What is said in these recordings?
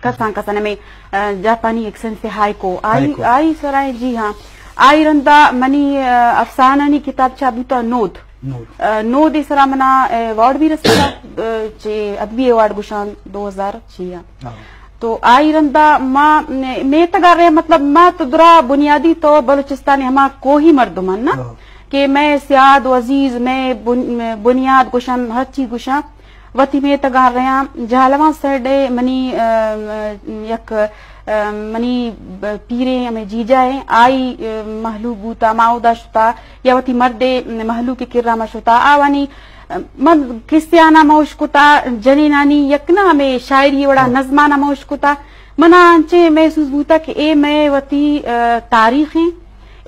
کسان کسان ہمیں، آ، جاپانی ایک صنف ہائیکو، آئی، ہائیکو۔ آئی سرائیں، جی ہاں۔ آئی رندا منی، آ، افسانانی کتاب چا بوتا نود۔ نود۔ آ، نود سرا منا ایوارڈ بھی رسیدا، آ، چے ادبی ایوارڈ گشان دو ہزار چیا۔ ہاں۔ تو آئی رندا ما، مے تگا رہے، مطلب، ما تو درا بنیادی طور بلوچستان ہما کوہی مردمان نا، ہاں۔ کہ مے سیاد و عزیز، مے بن-، مے بنیاد گشان، ہر چی گشان۔ وتی میتگاں رہاں، جہلوان سیڈ ء منی، ا، ا، یک، ا، منی ب-، پیریں ہمے جیجا ء، آئی، ا، مہلوک بوتا، ما اودا شتا، یا وتی مردے مہلوک ء کرا ما شتا، آوانی، ا، من کسیانا ما اشکتا، جنینانی یک نہ ہمے شاعری وڑا ہاں۔ نظمانا ما اشکتا، منا انچیں محسوس بوتا کہ اے مئے وتی، ا، تاریخ ایں،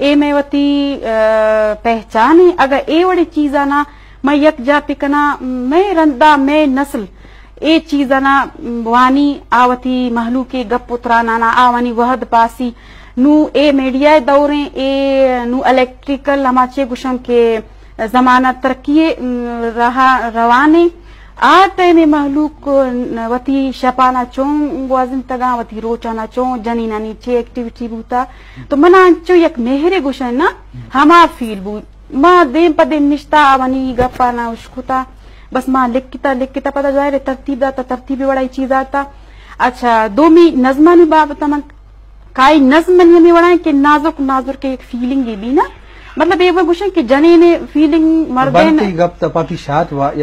اے مئے وتی، ا، پہچان ایں۔ اگہ اے وڑیں چیزانا من یک جاہ پہ کناں، مئے رندا مئے نسل اے چیزانا وانی، آ وتی مہلوک ء گپ و ترانانا، آوانی وہد پاسی۔ نوں اے میڈیا ء دور ایں، اے نوں الیکٹریکل ہما چے گوشن کہ زمانہ ترقی ء، م، راہ روان ایں۔ آ ٹائم ء مہلوک وتی شپانا چون گوازینتگاں، وتی روچانا چون، جنینانی چے ایکٹیویٹی بوتا۔ تو منا انچو یک مہرے گوشن نا، ہما فیل بوت۔ ما دیم پہ دیم نشتا، آوانی گپانا اشکتا۔ بس ما لکھتا، لکھتا پدا ظاہر ہے ترتیب داتا، ترتیبی وڑا ای چیز آتا۔ اچھا، دومی نظمانی بابت من کائی نظم منی ہمے وڑا ہیں کہ نازک نازر کے ایک فیلنگ بھی نا، مطلب، اے وَ گوشن کہ جنین فیلنگ مردین۔ بلکہ گپ تپاتی شات وا یا